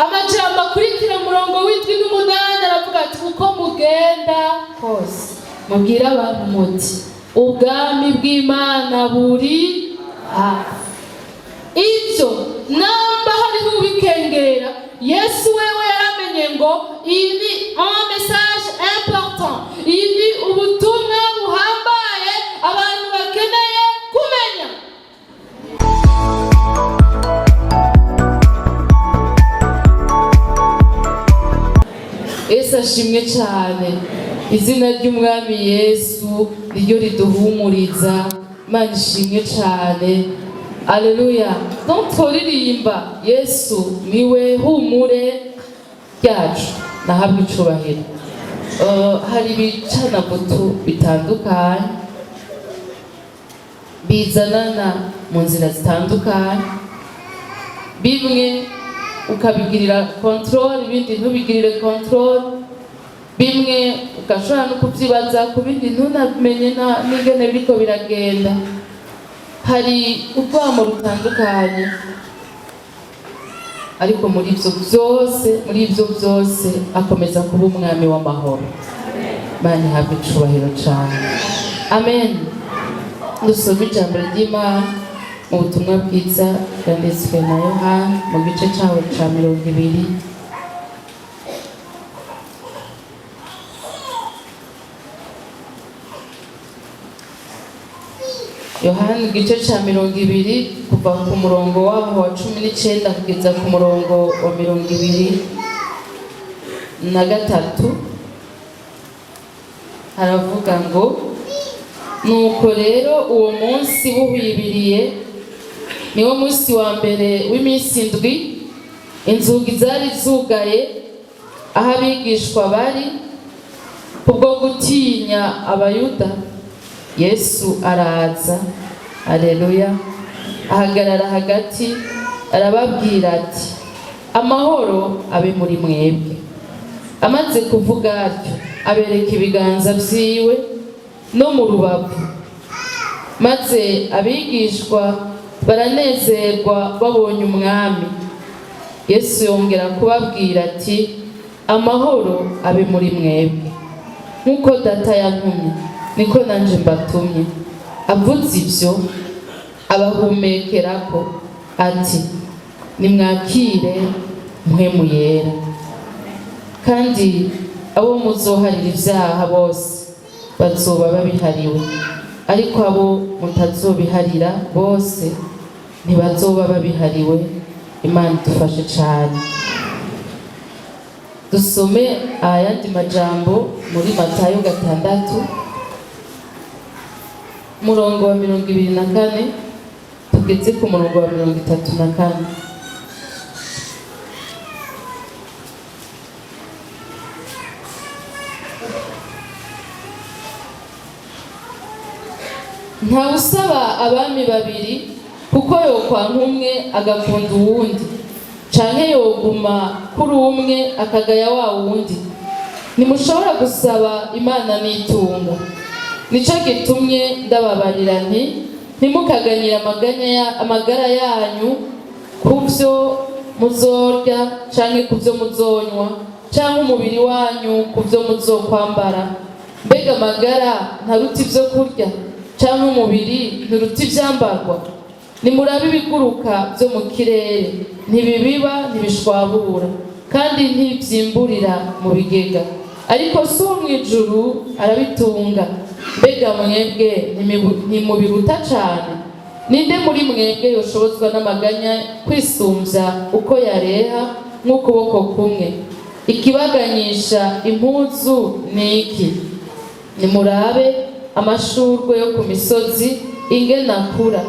Amajambo akurikira umurongo w'7 n'8 aravuga ati: "Uko mugenda hose mubwire abantu muti: ubwami bw'Imana buri hafi." Ibyo namba hariho ubikengera, Yesu wewe yaramenye ngo iyi ni un message important, iyi ni ubutumwa buhambaye abantu bakeneye kumenya. Yesu ashimwe cyane. Izina ry'Umwami Yesu niryo riduhumuriza. Imana ishimwe cyane, aleluya. Donc tworirimba "Yesu niwe humure ryacu", nahabwa icubahiro. Hari ibicanabutu bitandukanye bizanana mu nzira zitandukanye, bimwe ukabigirira contrôle, ibindi ntubigirire contrôle, bimwe ugashobora no kubyibaza, ku bindi ntunamenye n'ingene biriko biragenda. Hari urwamo rutandukanye, ariko muri ibyo byose akomeza kuba Umwami w'amahoro. Imana ihabwe icubahiro cyane, amen. Dusome ijambo ry'Imana mu butumwa bwiza bwanditswe na Yohani mu gice cyawo cya 20. Yohani igice cya 20, kuva ku murongo waho wa 19 kugeza ku murongo wa 23, haravuga ngo: "Nuko rero uwo munsi buhwibiriye, niwo munsi wa mbere w'iminsi indwi, inzugi zari zugaye aho abigishwa bari kubwo gutinya Abayuda, Yesu araza, aleluya, ahagarara hagati, arababwira ati: 'Amahoro abe muri mwebwe.' Amaze kuvuga atyo, abereka ibiganza vyiwe no mu rubavu. Maze abigishwa baranezerwa babonye Umwami. Yesu yongera kubabwira ati: 'Amahoro abe muri mwebwe. Nk'uko Data yantumye, niko nanje mbatumye.' Avuze ibyo, abahumekerako ati: 'Nimwakire Mpwemu Yera. Kandi abo muzoharira ibyaha bose bazoba babihariwe, ariko abo mutazobiharira bose ntibazoba babihariwe.'" Imana idufashe cyane. Dusome ayandi majambo muri Matayo 6, umurongo wa 24 tugeze ku murongo wa 34. "Ntawusaba abami babiri, kuko yokwanka umwe agakunda uwundi, canke yoguma kuri umwe akagaya wa wundi. Ntimushobora gusaba Imana n'itunga. Nico gitumye ndababarira nti: ntimukaganyire amagara yanyu ku byo muzorya canke ku byo muzonywa, canke umubiri wanyu ku byo muzokwambara. Mbega amagara ntaruta ibyo kurya, canke umubiri nturuta ivyambarwa? Nimurabe ibiguruka byo mu kirere: ntibibiba, ntibishwabura, kandi ntibyimburira mu bigega, ariko So wo mw'ijuru arabitunga. Mbega mwebwe ntimubiruta cane? Ninde muri mwebwe yoshobozwa n'amaganya kwisumbya uko yareha nk'ukuboko kumwe? Ikibaganyisha impuzu ni iki? Nimurabe amashurwe yo ku misozi ingene akura: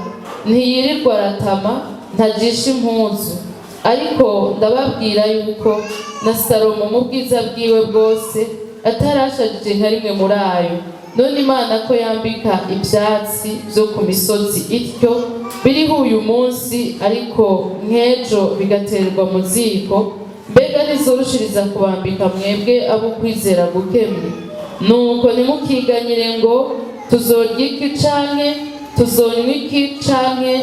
ntiyirirwa aratama, ntajisha impuzu. Ariko ndababwira yuko na Salomo mu bwiza bwiwe bwose atarashajije nka rimwe muri ayo. None Imana ko yambika ibyatsi byo ku misozi ityo, biriho uyu munsi ariko nk'ejo bigaterwa mu ziko, mbega ntizorushiriza kubambika mwebwe abo kwizera gukemwe? Nuko ntimukiganyire ngo: tuzorya iki, canke tuzonywa iki, canke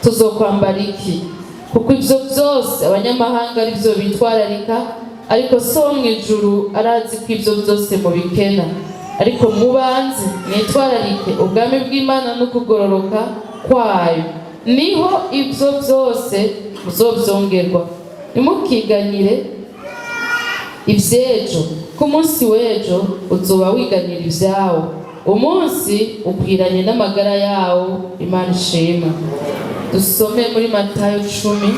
tuzokwambara iki? Kuko Kuko ivyo byose abanyamahanga ari byo bitwararika, ariko So wo mu ijuru arazi ko ibyo byose mubikena. Ariko mubanze mwitwararike ubwami bw'Imana no kugororoka kwayo, niho ibyo byose muzovyongerwa. Ntimukiganyire ivy'ejo, ku munsi w'ejo uzoba wiganyira ivyawo. Umunsi ukwiranye n'amagara yawo. Imana ishimwe. Dusome muri Matayo 10,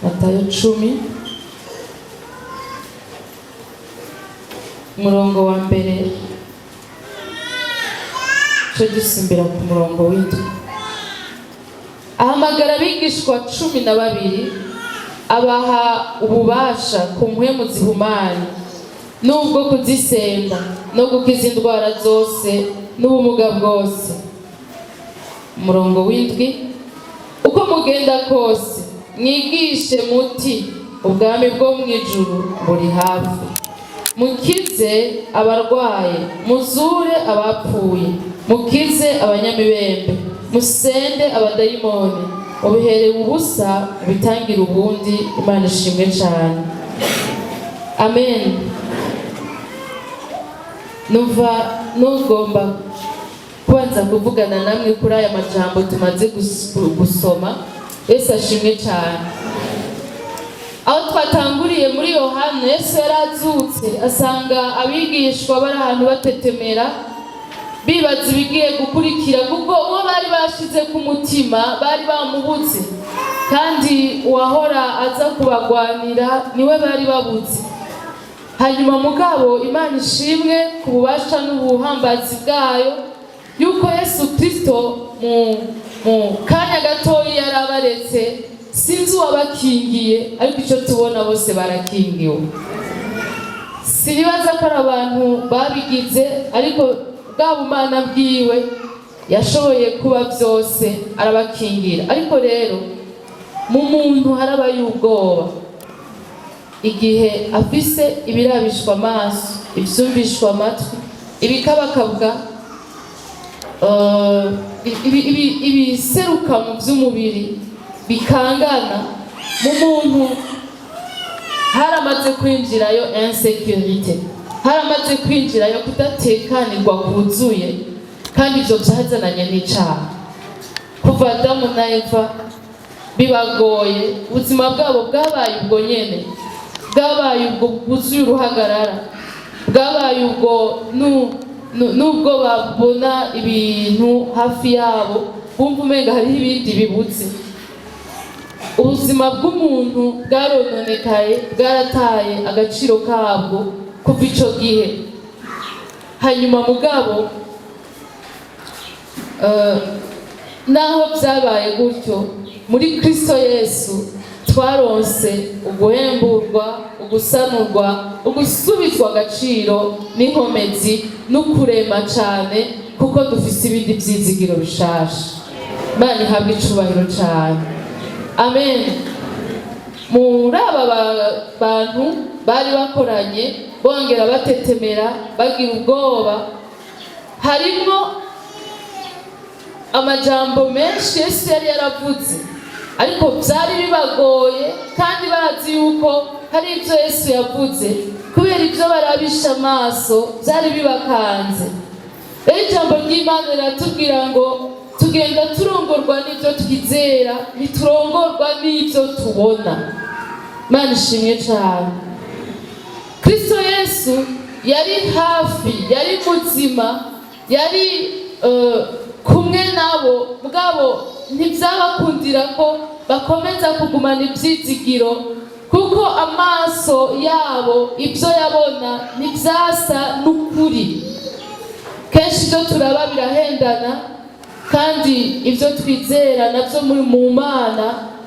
Matayo 10, umurongo wa mbere, co dusimbira ku murongo w'indwi. Ahamagara abigishwa 12, abaha ububasha ku mpwemu zihumanye n'ubwo kuzisenda no gukiza indwara zose n'ubumuga bwose. Umurongo w'indwi: uko mugenda kose mwigishe muti: ubwami bwo mu ijuru buri hafi. Mukize abarwaye, muzure abapfuye, mukize abanyamibembe, musende abadayimoni. Mubiherewe ubusa, mubitangire ubundi. Imana ishimwe cyane. Amen. Numva nugomba kubanza kuvugana namwe kuri aya majambo tumaze gusoma. Yesu ashimwe cyane. Aho twatanguriye muri Yohana, Yesu yarazutse, asanga abigishwa bari ahantu batetemera, bibaza ibigiye gukurikira, kuko uwo bari bashize ku mutima bari bamubuze, kandi uwahora aza kubagwanira niwe bari babuze. Hanyuma mugabo Imana ishimwe ku bubasha n'ubuhambazi bwayo, yuko Yesu Kristo mu kanya gatoya yarabaretse. Sinzi uwabakingiye, ariko icyo tubona, bose barakingiwe. Sinibaza ko ari abantu babigize, ariko bwa bumana bwiwe yashoboye kuba byose, arabakingira. Ariko rero mu muntu harabaye ubwoba igihe afise ibirabishwa amaso, ivyumvishwa amatwi, ibikabakabwa, ibiseruka mu by'umubiri bikangana. Mu muntu haramaze kwinjirayo insécurité, haramaze kwinjirayo kudatekanirwa kuzuye, kandi ivyo byazananye n'icaha. Kuva Adamu na Eva bibagoye, ubuzima bwabo bwabaye ubwo nyene, bwabaye ubwo bwuzuye uruhagarara, bwabaye ubwo nubwo babona ibintu hafi yabo, bumva umenga hariho ibindi bibuze. Ubuzima bw'umuntu bwarononekaye, bwarataye agaciro kabwo kuva ico gihe. Hanyuma mugabo naho byabaye gutyo, muri Kristo Yesu twaronse uguhemburwa, ugusanurwa, ugusubizwa agaciro n'inkomezi n'ukurema cyane, kuko dufise ibindi byizigiro bishasha. Imana ihabwe icubahiro cyane. Amen. Muri aba bantu bari bakoranye, bongera batetemera, bagira ubwoba, harimwo amajambo menshi Yesu yari yaravuze, ariko byari bibagoye, kandi bazi yuko hari ibyo Yesu yavuze. Kubera ibyo barabisha amaso, byari bibakanze. Rero ijambo ry'Imana riratubwira ngo tugenda turongorwa n'ibyo twizera, ntiturongorwa n'ibyo tubona. Imana ishimwe cyane. Kristo Yesu yari hafi, yari muzima, yari kumwe nabo. Bwabo ntibyabakundira ko bakomeza kugumana ibyizigiro, kuko amaso yabo ibyo yabona ntibyasa n'ukuri. Kenshi ibyo turaba birahendana, kandi ibyo twizera nabyo muri mu Mana,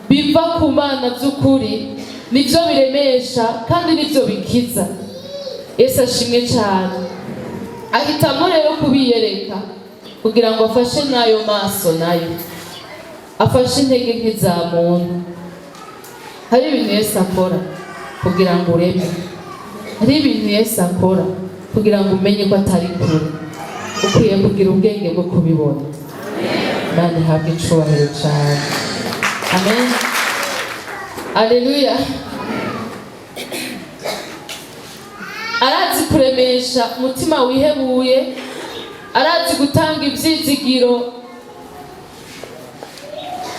biva ku Mana by'ukuri, nibyo biremesha kandi nibyo bikiza. Yesu ashimwe cyane. Ahitamo rero kubiyereka kugira ngo afashe n'ayo maso, nayo afashe intege nke za muntu. Hari ibintu Yesu akora kugira ngo ureme, hari ibintu Yesu akora kugira ngo umenye ko atari kure. Ukwiye kugira ubwenge bwo kubibona. Imana ihabwe icubahiro cane. Amen, aleluya. Arazi kuremesha umutima wihebuye, arazi gutanga ivyizigiro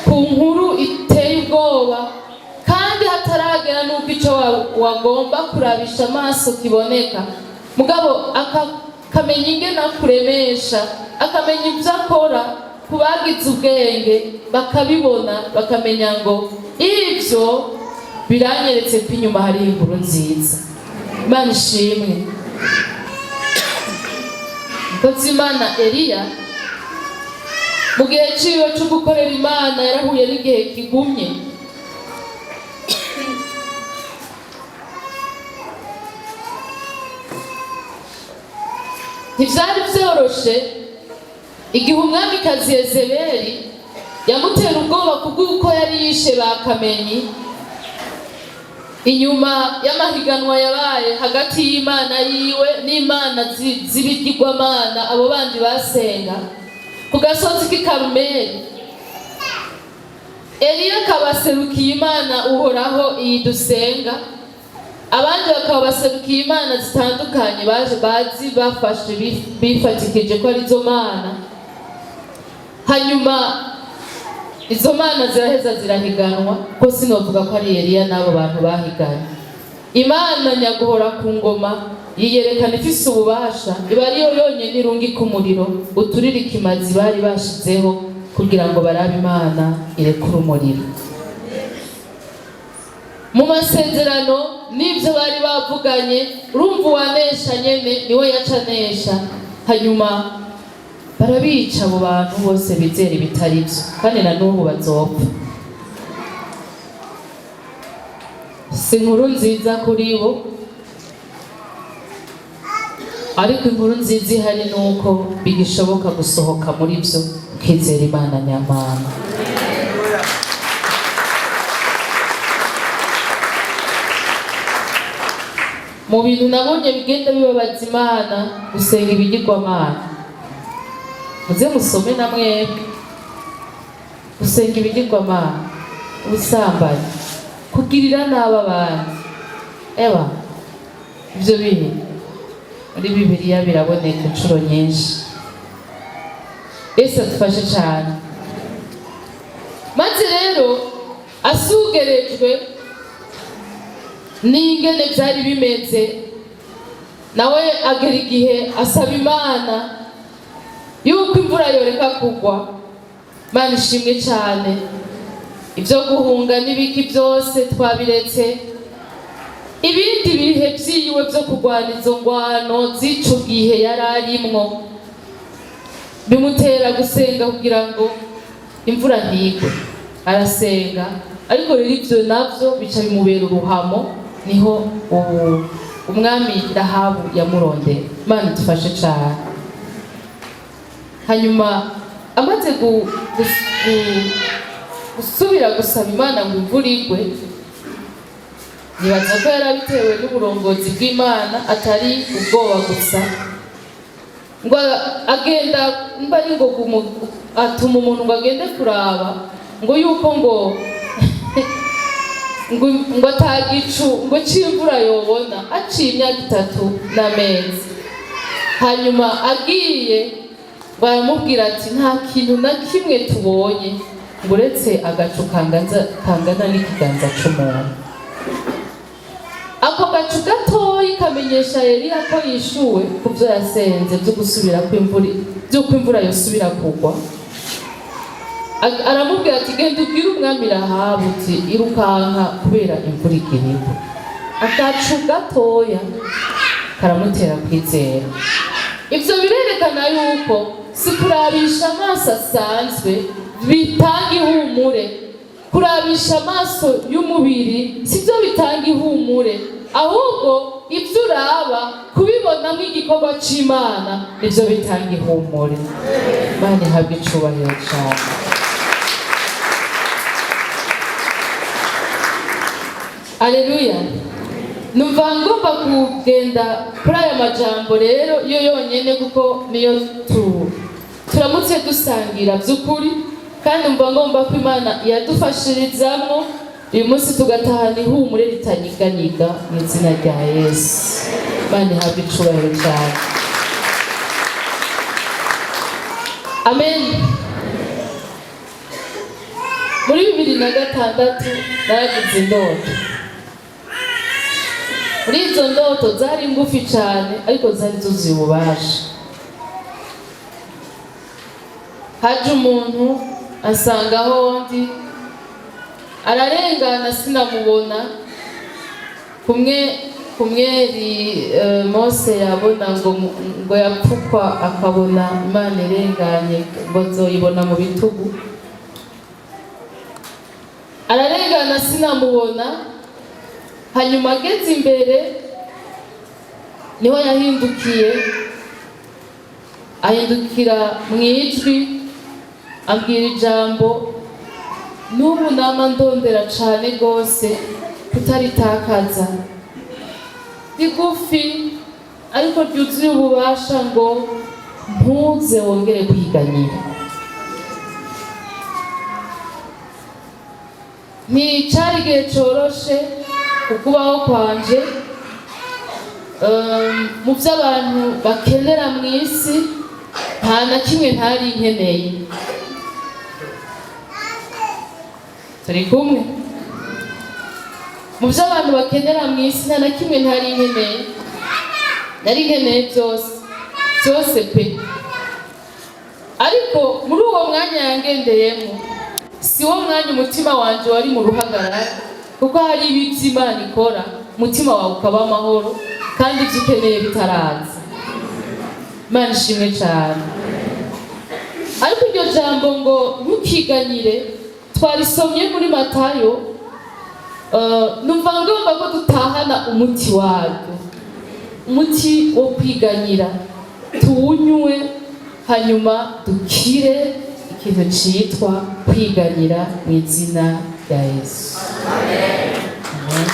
ku nkuru iteye ubwoba, kandi hataragera n'uko ico wagomba kurabisha amaso kiboneka. Mugabo akamenya ingene akuremesha, akamenya ivyo akora ku bagize ubwenge bakabibona, bakamenya ngo ivyo biranyeretse ko inyuma hariho inkuru nziza. Imana ishimwe. Umukozi w'Imana Eliya mu gihe ciwe co gukorera Imana yarahuye n'igihe kigumye. Ntivyari vyoroshe igihe umwamikazi Yezebeli yamutera ubwoba kubw'uko yari yishe ba Kamenyi inyuma y'amahiganwa yabaye hagati y'Imana yiwe n'imana z'ibigirwamana abo bandi basenga ku gasozi k'i Karumeli. Eliya akabaserukiye Imana Uhoraho iyi dusenga, abandi bakaba baserukiye imana zitandukanye baje bazi bafashe bifatikije ko arizo mana. Hanyuma izo mana ziraheza zirahiganwa, ko sinovuga ko ari Eliya n'abo bantu bahiganye. Imana nyaguhora ku ngoma yiyerekana ifise ububasha, iba ariyo yonyene irungika umuriro uturira ikimazi bari bashizeho kugira ngo barabe Imana irekure umuriro. Mu masezerano n'ibyo bari bavuganye, urumva uwanesha nyene niwe yaca anesha. Hanyuma barabica abo bantu bose bizera ibitari byo, kandi na n'ubu bazopfa. Si inkuru nziza kuri bo, ariko inkuru nziza ihari ni uko bigishoboka gusohoka muri byo ukizera Imana nyamana. Mu bintu nabonye bigenda bibabaza Imana, gusenga ibigirwamana. Muze musome na mwebwe. Gusenga ibigirwamana, ubusambanyi, kugirira nabi abandi, eba ivyo bihe muri Bibiliya biraboneka inshuro nyinshi. Yesu adufashe cane. Maze rero asugerejwe n'ingene vyari bimeze, nawe agera igihe asaba Imana yuko imvura yoreka kugwa. Imana ishimwe cane. Ivyo guhunga n'ibiki byose twabiretse, ibindi bihe vyiwe vyo kurwana izo ngwano z'ico gihe yari arimwo bimutera gusenga kugira ngo imvura ntigwe. Arasenga, ariko rero ivyo navyo bica bimubera uruhamo. Niho umwami Rahabu yamurondera. Imana idufashe cane. Hanyuma amaze gusubira gusaba Imana ngo imvura igwe, nibaza ko yari abitewe n'uburongozi bw'Imana, atari ubwoba gusa, ngo agenda mba ari ngo atuma umuntu ngo agende kuraba ngo yuko ngo ngo atagicu ngo c'imvura yobona, aciye imyaka 3 n'amezi. Hanyuma agiye baramubwira ati nta kintu na kimwe tubonye ngo uretse agacu kangana n'ikiganza c'umuntu. Ako gacu gatoyi kamenyesha Eliya ko yishuwe ku vyo yasenze vyo gusubira kw'imvura, vy'uko imvura yosubira kugwa. Aramubwira ati genda ubwire umwami Rahabu uti irukanka kubera imvura igira igwe. Agacu gatoya karamutera kwizera. Ivyo birerekana yuko si kurabisha amaso asanzwe bitanga ihumure. Kurabisha amaso y'umubiri sivyo bitanga ihumure, ahubwo ivyo uraba kubibona nk'igikorwa c'Imana nivyo bitanga ihumure. Imana ihabwe icubahiro cane. Aleluya. Numva ngomba kugenda kuri aya majambo rero yo yonyene, kuko niyo turamutse dusangira by'ukuri. Kandi mva ngomba ko Imana yadufashirizamwo uyu munsi, tugatahana ihumure ritanyiganyiga mu izina rya Yesu. Imana ihabwe icubahiro cyane. Amen. Muri 2006 naragize indoto. Muri izo ndoto zari ngufi cyane, ariko zari zuzuye ububasha. Haje umuntu asanga aho ndi, ararengana, sinamubona. Kumwe kumweri Mose yabona ngo yapfukwa, akabona Imana irenganye, ngo azoyibona mu bitugu. Ararengana, sinamubona. Hanyuma ageze imbere niho yahindukiye, ahindukira mu ijwi, ambwira ijambo n'ubu nama ndondera cane rwose kutaritakaza, rigufi ariko ryuzuye ububasha, ngo: "Ntuze wongere kwiganyira." Nticari igihe coroshe kukubaho kwanje. Mu byo abantu bakenera mu isi, nta na kimwe ntari nkeneye. Turi kumwe? Mu byo abantu bakenera mu isi, nta na kimwe ntari nkeneye. Nari nkeneye byose byose pe. Ariko muri uwo mwanya yangendeyemo, si wo mwanya umutima wanje wari mu ruhagarara, kuko hari ibyo Imana ikora umutima wawe ukaba amahoro kandi ibyo ukeneye bitaraza. Imana ishimwe cyane. Ariko iryo jambo ngo "ntukiganyire" twarisomye muri Matayo. Numva ngomba ko dutahana umuti waryo, umuti wo kwiganyira, tuwunywe, hanyuma dukire ikintu citwa kwiganyira mu izina rya Yesu. Amen.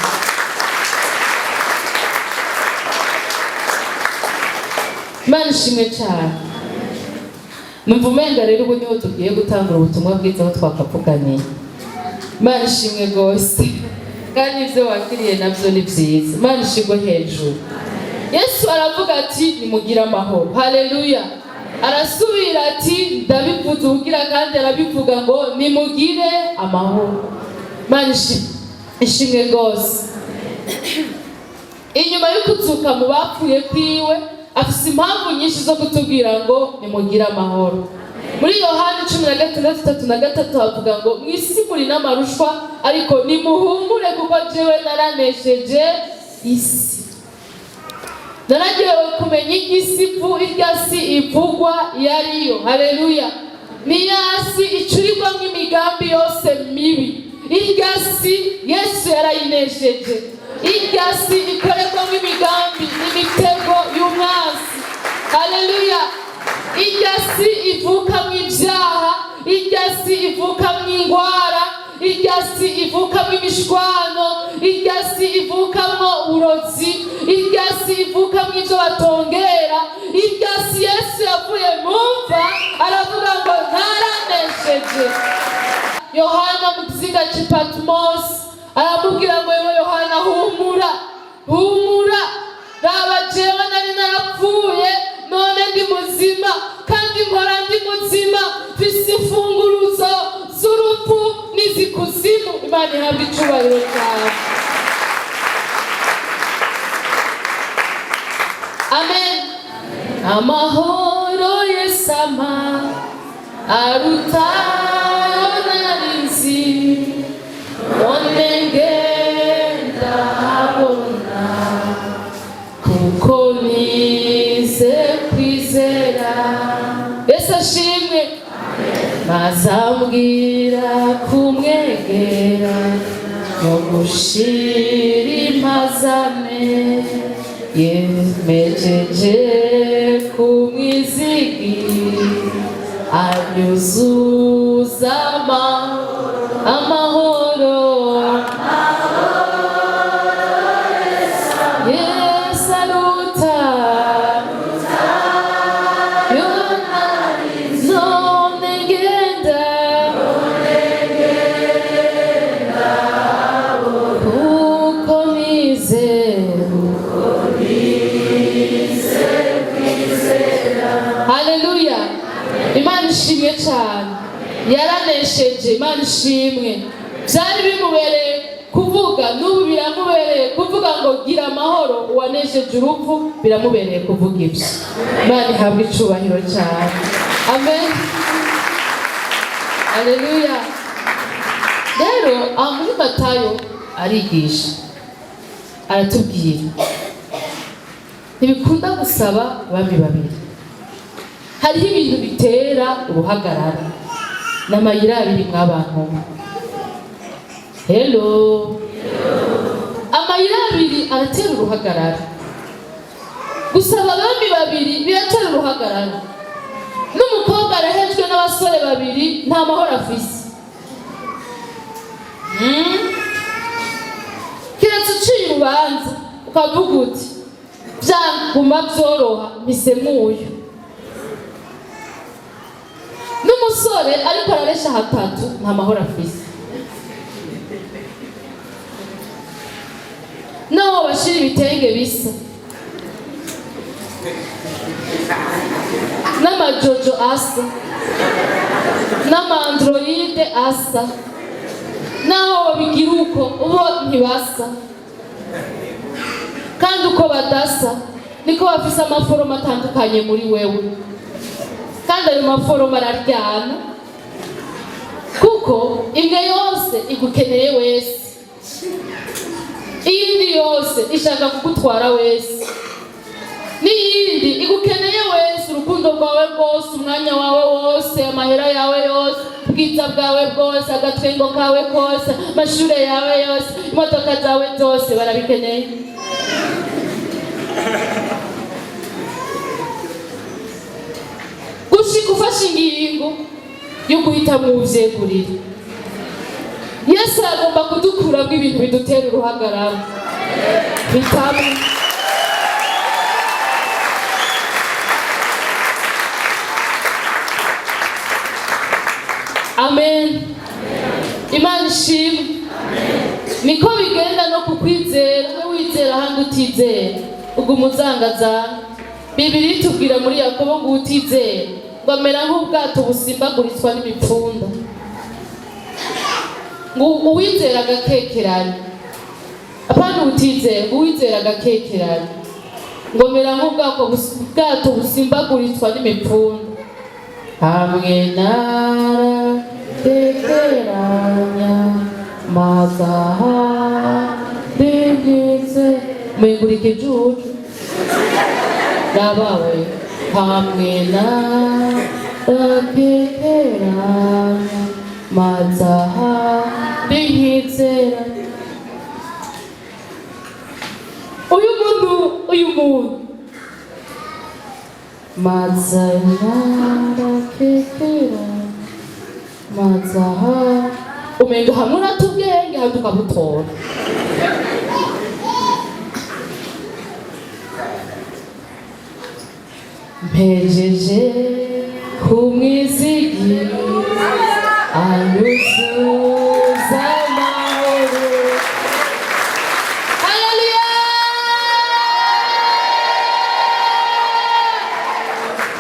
Imana ishimwe cyane. Numva umenga rero ubu niho tugiye gutangura ubutumwa bwiza aho twakavuganiye. Imana ishimwe rwose, kandi ibyo wakiriye nabyo ni byiza. Imana ishigwe hejuru. Yesu aravuga ati: "Nimugire amahoro." Haleluya! Arasubira ati: "Ndabivuze ubugira kandi." Arabivuga ngo: "Nimugire amahoro." Imana ishimwe rwose. Inyuma yo kuzuka mu bapfuye kwiwe, afise impamvu nyinshi zo kutubwira ngo: "Nimugire amahoro." Muri Yohani 16:33 havuga ngo: "Mu isi muri n'amarushwa, ariko nimuhumure, kuko jewe naranesheje isi." Naragewe kumenya igisivu irya si ivugwa iyo ariyo. Haleluya! Ni ya si icurirwamo imigambi yose mibi. Irya si Yesu yarayinesheje. Irya si ikorerwamo imigambi n'imitego y'umwansi. Haleluya! Irya si ivukamo ibyaha, irya si ivukamo ingwara, irya si ivukamo imishwano, irya si ivukamo uburozi, irya si ivukamo ibyo batongera. Irya si Yesu yavuye mu mva aravuga ngo: "Naranesheje." Yohana mu kizinga cy'i Patimosi aramubwira ngo: "Yewe Yohana, humura, humura, raba jewe nari narapfuye, none ndi muzima, kandi nkora ndi muzima, mfise imfunguruzo z'urupfu n'izikuzimu." Imana ihabwa icubahiro cyane. Amen. Amahoro Yesu ampa aruta ayo nari nzi, none ngenda habona kuko nize kwizera. Yesu ashimwe. Mazambwira kumwegera no gushira impazane, yemejeje kumwizigi, anyuzuza amahoro. Yesu aruta none ngenda. Yaranesheje. Imana ishimwe. Byari bimubereye kuvuga, n'ubu biramubereye kuvuga ngo gira amahoro. Uwanesheje urupfu biramubereye kuvuga ibyo. Imana ihabwe icubahiro cyane. Amen, aleluya. Rero aho muri Matayo arigisha, aratubwira ntibikunda gusaba abami babiri. Hariho ibintu bitera uruhagarara n'amayira abiri mw'abantu. Hello, amayira abiri aratera uruhagarara. Gusaba abami babiri biratera uruhagarara. N'umukobwa arahejwe n'abasore babiri, nta mahoro afise. Keretse uciye urubanza ukavuga uti byaguma byoroha, mpisemwo uyu. N'umusore ariko araresha hatatu, nta mahoro afise. Naho bashira ibitenge bisa n'amajojo asa n'amandroyide asa, naho babigira uko, bo ntibasa. Kandi uko badasa niko bafise amaforomo atandukanye muri wewe, kandi ayo maforomo araryana, kuko imwe yose igukeneye wese, iyindi yose ishaka kugutwara wese, n'iyindi igukeneye wese, urukundo rwawe rwose, umwanya wawe wose, amahera yawe yose, ubwiza bwawe bwose, agatwengo kawe kose, amashure yawe yose, imodoka zawe zose, barabikeneye. Gushika ufashe ingingo yo guhitamo uwuvyegurira. Yesu agomba kudukuramo ibintu bidutera uruhagarara. Hitamo. Amen, Imana ishimwe. Niko bigenda no kukwizera. We wizera ahandi utizera, uguma uzangazanga. Bibiri itubwira muri Yakobo ngo utizera ngo amera nk'ubwato busimbaguritswa n'imipfunda, ngo uwizera agakekeranya, apana utizera, ngo uwizera agakekeranya ngo mera nk'ubwato busimbaguritswa n'imipfunda. Hamwe narakekeranya mazaha ndingitse mwingurika ijuju rabawe. Hamwe narakekeranya mazaha ndingitsera. Uyu muntu, uyu muntu maza narakekeranya mazaha, umenga hamwe urata ubwenge, ahandi ukabutora. Mpejeje kumwizigira, anyuzuza amahoro. Haleluya!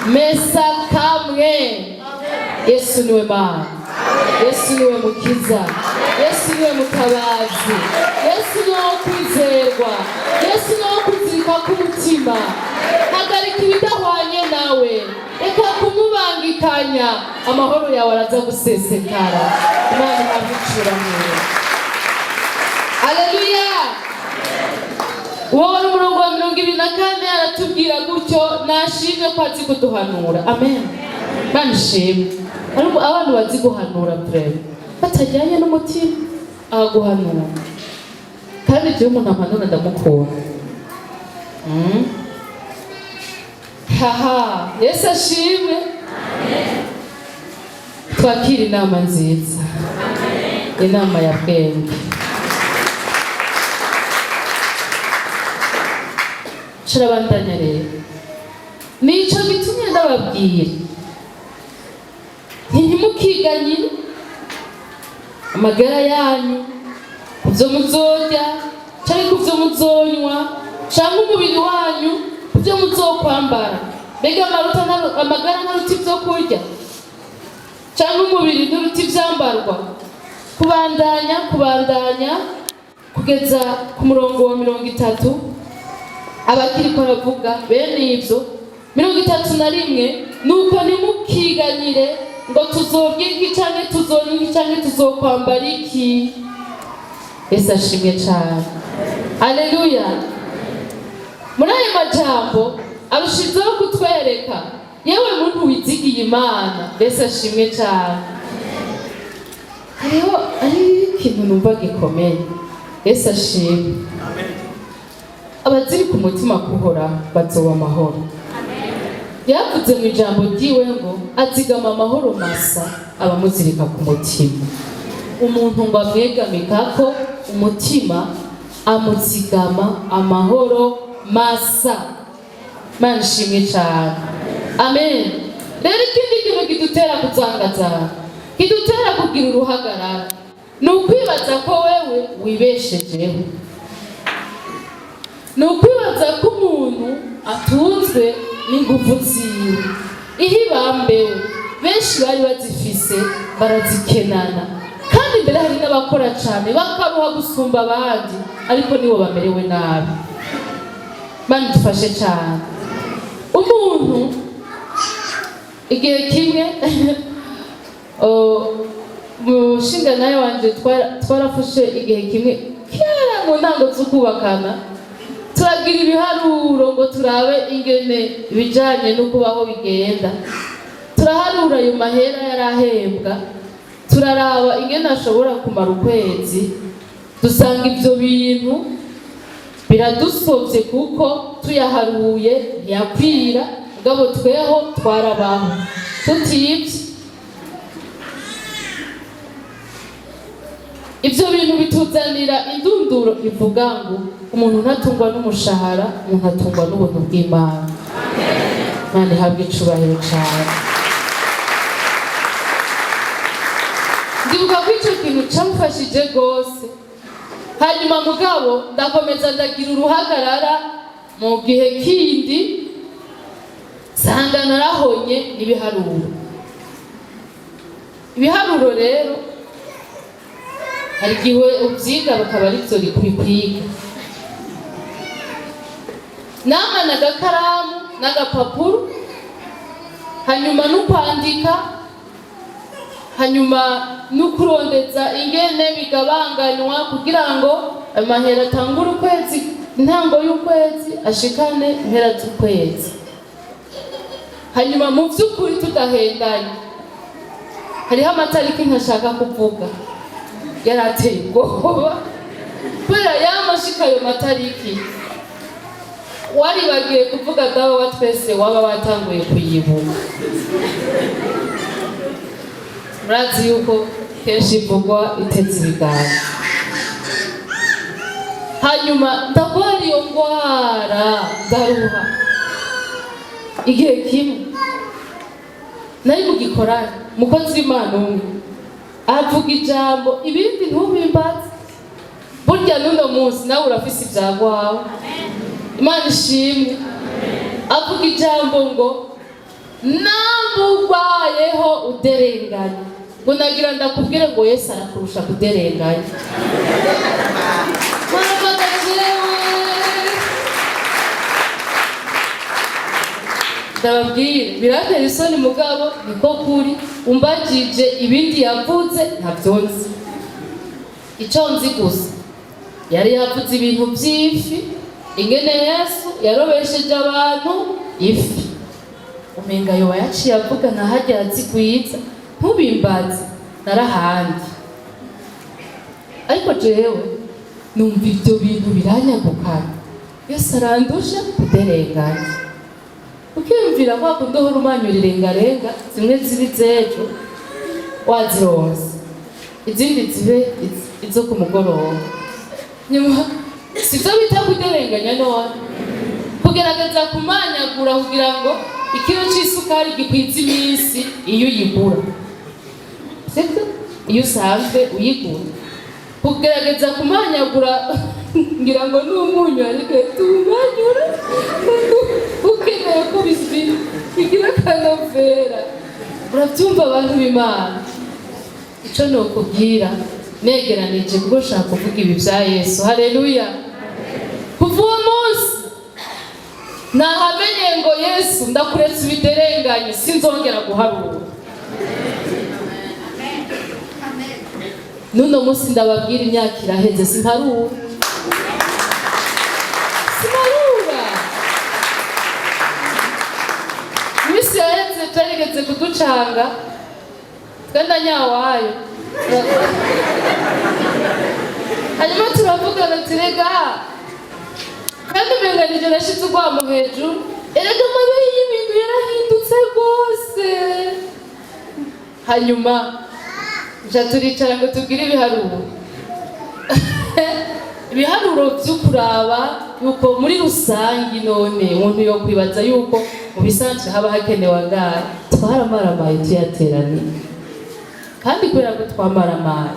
Mesa kamwe. Yesu niwe Mana, Yesu niwe Mukiza, Yesu niwe Mutabazi, Yesu niwe wo kwizerwa, Yesu niwe wo kuzirika k'umutima. Hagarika ibidahwanye nawe, reka kumubangikanya, amahoro yawe araza gusesekara. Imana ihabwe icubahiro. Haleluya! Uwo wari umurongo wa 24, aratubwira gutyo. Nashimwe ko azi kuduhanura. Amen, Imana ishimwe. Ariko abantu bazi guhanura vraiment batajyanye n'umutima, aguhanura. Kandi jewe umuntu ampanura ndamukunda. Haha, Yesu ashimwe. Twakira inama nziza, inama ya bwenge. Turabandanya rero. Nico gitumye ndababwira ntimukiganyire amagara yanyu ku byo muzorya cyangwa ku byo muzonywa, cyangwa umubiri wanyu ku byo muzokwambara. Mbega amagara ntaruta ibyo kurya? Cyangwa umubiri nturuta ibyambarwa? Kubandanya, kubandanya kugeza ku murongo wa 30, abakiriko aravuga bene ibyo. 31: Nuko ntimukiganyire ngo tuzorya iki, canke tuzonywa iki, canke tuzokwambara iki. Yesu ashimwe cane, aleluya. Muri ayo majambo arushizeho kutwereka, yewe muntu wizigiye Imana, Yesu ashimwe cane. Hariho ari ikintu numva gikomeye. Yesu ashimwe. Abaziri ku mutima kuhoraho bazoba amahoro. Yavuze mu ijambo ryiwe ngo azigama amahoro masa abamuzirika ku mutima. Umuntu ngo amwegamika ko umutima, amuzigama amahoro masa. Mana ishimwe cyane, amen. Rero ikindi kintu kidutera kuzangazanga, kidutera kugira uruhagarara, ni ukwibaza ko wewe wibeshejeho, ni ukwibaza ko umuntu atunzwe n'ingufu ziwe. Iyo ibambewe, benshi bari bazifise barazikenana, kandi mbere hari n'abakora cyane bakaruha gusumba abandi, ariko nibo bamerewe nabi. Mana dufashe cyane. Umuntu igihe kimwe, umushinga nawe wanje, twarafashe igihe kimwe kera mu ntango zo kubakana, turagira ibiharuro ngo turabe ingene ibijanye no kubaho bigenda. Turaharura ayo mahera yarahembwa, turaraba ingene ashobora kumara ukwezi, dusanga ibyo bintu biradusovye, kuko tuyaharuye ntiyakwira. Mugabo tweho twarabaho tutibye. Ibyo bintu bituzanira indunduro ivuga ngo umuntu ntatungwa n'umushahara, umuntu atungwa n'ubuntu bw'Imana. Imana ihabwe icubahiro cyane. Ndibuka ko icyo kintu camfashije rwose. Hanyuma mugabo ndakomeza ndagira uruhagarara. Mu gihe kindi nsanga narahonye n'ibiharuro. Ibiharuro rero hari igihe ubyiga bakaba ari byo bikwiga. Namana agakaramu n'agapapuro, hanyuma n'ukwandika, hanyuma n'ukurondeza ingene bigabanganywa kugira ngo amahera atangure ukwezi, intango y'ukwezi ashikane impera z'ukwezi. Hanyuma mu by'ukuri tudahendanye, hariho amatariki ntashaka kuvuga yarateye ubwoba, kubera yamashika ayo matariki waribagiye kuvuga Dawe wa twese, waba watanguye kuyibuka. Murazi yuko kenshi ivugwa iteze ibiganza. Hanyuma ndagwara iyo ndwara, ndaruha. Igihe kimwe nari mu gikorani, umukozi w'Imana umwe avuga ijambo, ibindi ntubimbaze. Burya n'uno munsi nawe urafise ibyagwawe. Imana ishimwe. Avuga ijambo ngo namugwayeho uderenganya, ngo nagira ndakubwire ngo Yesu arakurusha kuderenganya. Muravuga jewe ndababwire, birantera isoni, mugabo niko kuri. Umbajije ibindi yavuze ntabyo nzi. Icyo nzi gusa, yari yavuze ibintu by'ifi, ingene Yesu yarobesheje abantu ifi. Umenga yoba yaciye avuga na harya zigwiza. Ntubimbaze, narahandi. Ariko jewe numva ibyo bintu biranyagukana. Yesu arandusha kuderenganya. Ukiyumvira kwa kundi uhora umanyura irengarenga, zimwe zibi z'ejo wazironse, izindi zibe izo ku mugoroba nyuma. Sibyo bita kuderenganya none? Kugerageza kumanyagura kugira ngo ikiro c'isukari gikwize iminsi iyo uyigura, sibyo? Iyo usanzwe uyigura, kugerageza kumanyagura, ngira ngo n'umunyu, ariko tuwumanyura ukeneye ko bigira akanovera. Urabyumva, abantu b'Imana? Icyo nokubwira negeranije, kuko nshaka kuvuga ibi bya Yesu. Haleluya! Kuva uwo munsi nahamenye ngo Yesu, ndakuretse ubiderenganye, sinzongera guharura. N'uno munsi ndababwira, imyaka iraheze, simparura, simparura. Iminsi yaheze byarigeze kuducanga twenda nyawayo, hanyuma turavugana, turega kandi umenga nijye nashize urwamo hejuru. Erega amabere y'ibintu yarahindutse rwose. Hanyuma nja turicara ngo tubwire ibiharuro, ibiharuro byo kuraba yuko muri rusange none umuntu yo kwibaza yuko mu bisanzwe haba hakenewe angahe. Twaramaramaye tuyateraniye, kandi kubera ko twamaramaye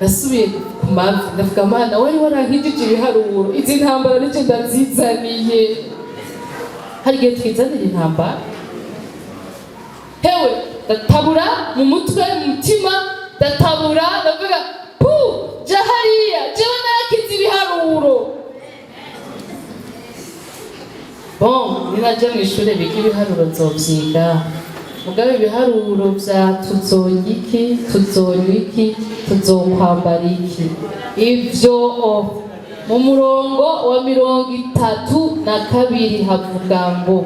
nasubiye ku mavi, ndavuga: "Mana, wari warankijije ibiharuro, izi ntambara nicyo ndazizaniye." Hari igihe twizanira intambara. Hewe, ndatabura mu mutwe, mu mutima ndatabura, ndavuga: "Pu, ja hariya, jewe narakize ibiharuro." Bon, ninaja mu ishure biga ibiharuro nzovyiga, mugabo ibiharuro vya tuzorya iki, tuzonywa iki, tuzokwambara iki, ivyo mu murongo wa 32 havuga ngo: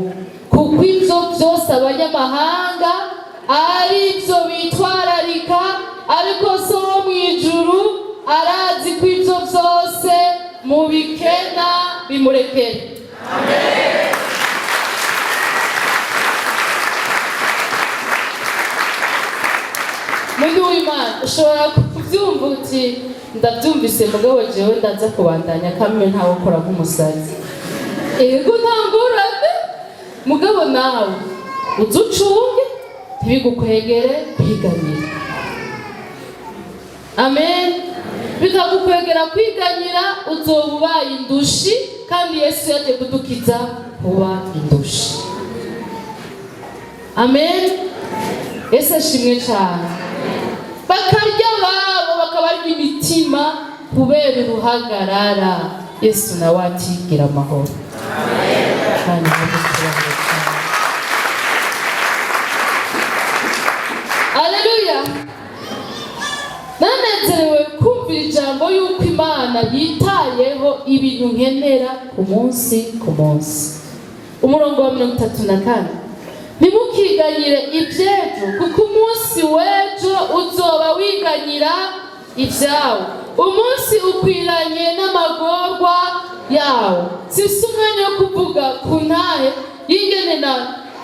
"Kuko ivyo vyose abanyamahanga ari byo bitwararika, ariko So wo mw'ijuru arazi ko ivyo vyose mubikena." Bimurekere. Muntu w'Imana, ushobora kubyumva uti: "Ndabyumvise, mugabo jewe ndaza kubandanya kamwe, ntawe ukora nk'umusazi." Ego, nta ngorane, mugabo nawe uze ucunge ntibigukwegere kwiganyira. Amen. Bikagukwegera kwiganyira, uzoba ubaye indushi, kandi Yesu yaje kudukiza kuba indushi. Amen. Yesu ashimwe cyane. Bakarya babo, bakabarya imitima kubera uruhagarara. Yesu nawe atigira amahoro kandi ntabwo icyubahiro cyane. Aleluya! Nanezerewe kumvira ijambo yuko Imana yitayeho ibintu nkenera ku munsi ku munsi. Umurongo wa 34: "Ntimukiganyire iby'ejo, kuko umunsi w'ejo uzoba wiganyira ibyawo. Umunsi ukwiranye n'amagorwa yawo." Sisi umwanya wo kuvuga ku ntahe y'ingene na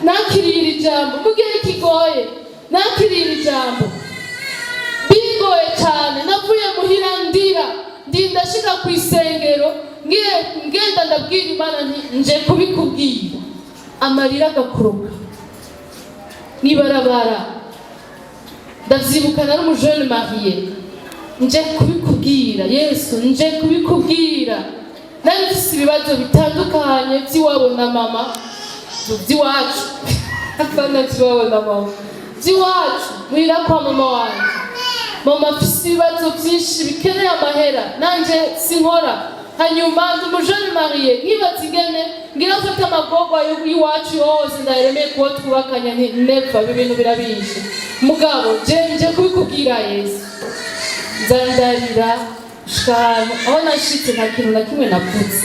nakiriye iri jambo mu gihe kigoye. Nakiriye iri jambo bigoye cyane. Navuye muhira ndira, ndinda shika ku isengero, ngiye ngenda ndabwira Imana nti: "Nje kubikubwira." Amarira agakoroka mw'ibarabara. Ndavyibuka, nari umujene marié. Nje kubikubwira Yesu, nje kubikubwira. Nari mfise ibibazo bitandukanye by'iwabo na mama, by'iwacu, apana by'iwabo na mama, by'iwacu muhira kwa mama wanje. Mama afise ibibazo byinshi bikeneye amahera, nanje sinkora. Hanyuma ndi umujene marié, nkibaza ingene ngira mfate amagorwa y'iwacu yose ndayaremeye kuwo twubakanye. Nti: "Never, ibi bintu birabishe." Mugabo je nje kubikubwira Yesu. Nza ndarira gushika ahantu aho nashitse nta kintu na kimwe navuze,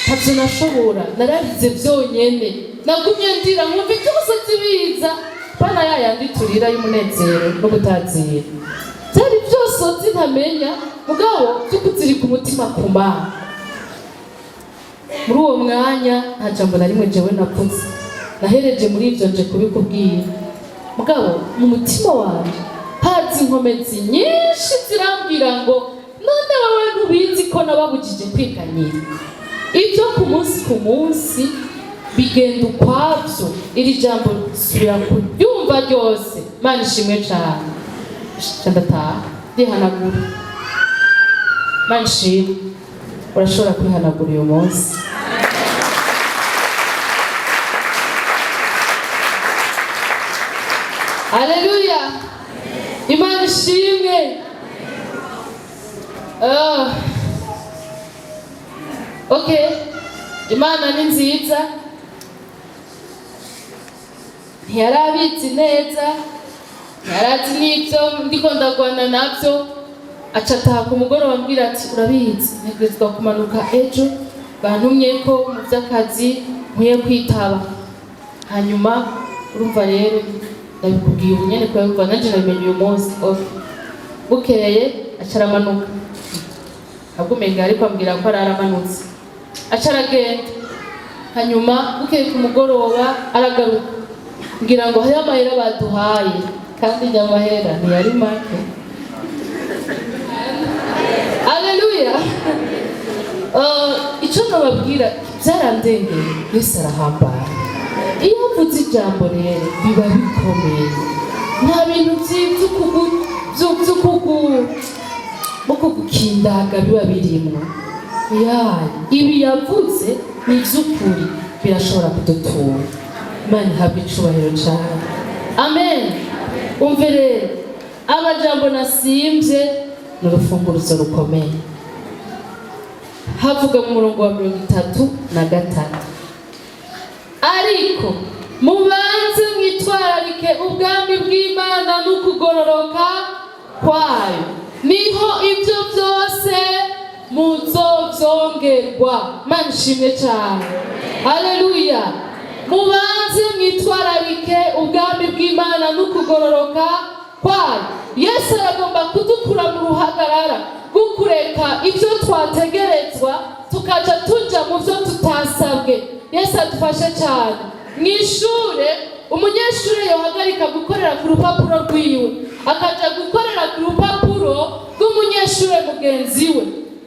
ntabyo nashobora, nararize byonyene. Nagumye ndira, nkumva ibyose biza bana ya yandi turira y'umunezero no gutazira. Byari byose ntamenya, mugabo byo kuzirika umutima ku Mana. Muri uwo mwanya nta jambo na rimwe jewe navuze, nahereje muri ibyo: "Nje kubikubwira." Mugabo mu mutima wanje haza inkomezi nyinshi zirambwira ngo: "None wowe ntubizi ko nababujije kwiganyira? Ibyo ku munsi ku munsi bigenda ukwabyo." Iri jambo subira kuryumva ryose. Mana ishimwe cyane. Nca ndataha, ndihanagura. Mana ishimwe. Urashobora kwihanagura uyu munsi. Aleluya, Imana ishimwe. Ah. Okay, Imana ni nziza. Ntiyarabizi neza, ntiyarazi n'ibyo ndiko ndagwana nabyo. Aca ataha ku mugoroba, ambwira ati: "Urabizi, ntegerezwa kumanuka ejo, bantumye ko mu by'akazi nkwiye kwitaba." Hanyuma urumva rero ndabikubwiye ubu nyene, kubera urumva nanje nabimenye uyu munsi. Okay. Bukeye aca aramanuka, ahubwo umenga ariko ambwira ko araramanutse, aca aragenda. Hanyuma bukeye ku mugoroba aragaruka, ngira ngo hariho amahera baduhaye, kandi njya amahera ntiyari make. Aleluya. Icyo nababwira, byarandengeye. Yesu arahambaye. Iyo mvuze ijambo rero biba bikomeye, nta bintu vy'ukugukindaga biba birimwo. Ya, ibi yavuze ni ivy'ukuri, birashobora kudutura. Imana ihabwe icubahiro cane. Amen. Umve rero, amajambo nasimvye ni urufunguruzo rukomeye. Havuga mu murongo wa 33: "Ariko mubanze mwitwararike ubwami bw'Imana n'ukugororoka kwayo, niho ibyo byose muzovyongerwa." Mana ishimwe cyane. Haleluya. Mubanze mwitwararike ubwami bw'Imana n'ukugororoka kwayo. Yesu aragomba kudukura mu ruhagarara rwo kureka ibyo twategerezwa, tukaja tuja mu byo tutasabwe. Yesu adufashe cyane. Mu ishure, umunyeshuri yohagarika gukorera ku rupapuro rwiwe, akaja gukorera ku rupapuro rw'umunyeshure mugenzi we,